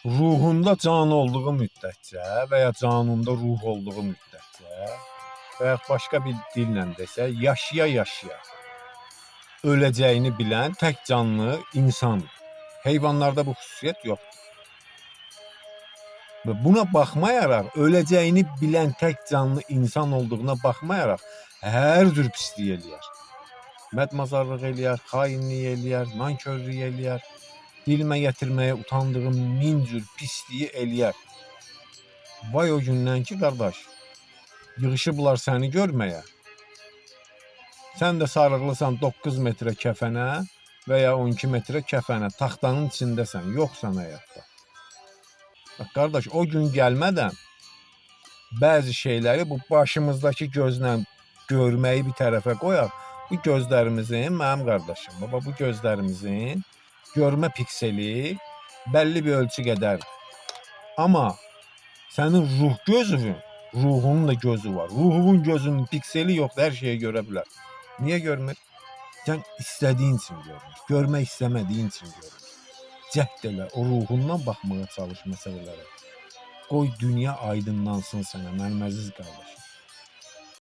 Ruhunda can olduğu müddətcə və ya canında ruh olduğu müddətcə və ya başqa bir dillə desək, yaşaya-yaşaya öləcəyini bilən tək canlı insandır. Heyvanlarda bu xüsusiyyət yoxdur. Və buna baxmayaraq, öləcəyini bilən tək canlı insan olduğuna baxmayaraq, hər cür pislik eləyər. Mədmazarlıq eləyər, xainlik eləyər, nankörlük eləyər, dilimə gətirməyə utandığım min cür pisliyi eləyər. Vay o gündən ki, qardaş, yığışıblar səni görməyə. Sən də sarıqlısan 9 metrə kəfənə və ya 12 metrə kəfənə, taxtanın içindəsən, yoxsan həyatda. Bax qardaş, o gün gəlmədən bəzi şeyləri bu başımızdakı gözlə görməyi bir tərəfə qoyaq. Bu gözlərimizin, mənim qardaşım, baba bu gözlərimizin görmə pikseli bəlli bir ölçü qədərdir. Amma sənin ruh gözünün, ruhunun da gözü var. Ruhunun gözünün pikseli yoxdur, hər şeyi görə bilər. Niyə görmür? Sən istədiyin üçün görmür. Görmək istəmədiyin üçün görmür. Cəhd elə, o ruhundan baxmağa çalış məsələlərə. Qoy dünya aydınlansın sənə, mənim əziz qardaşım.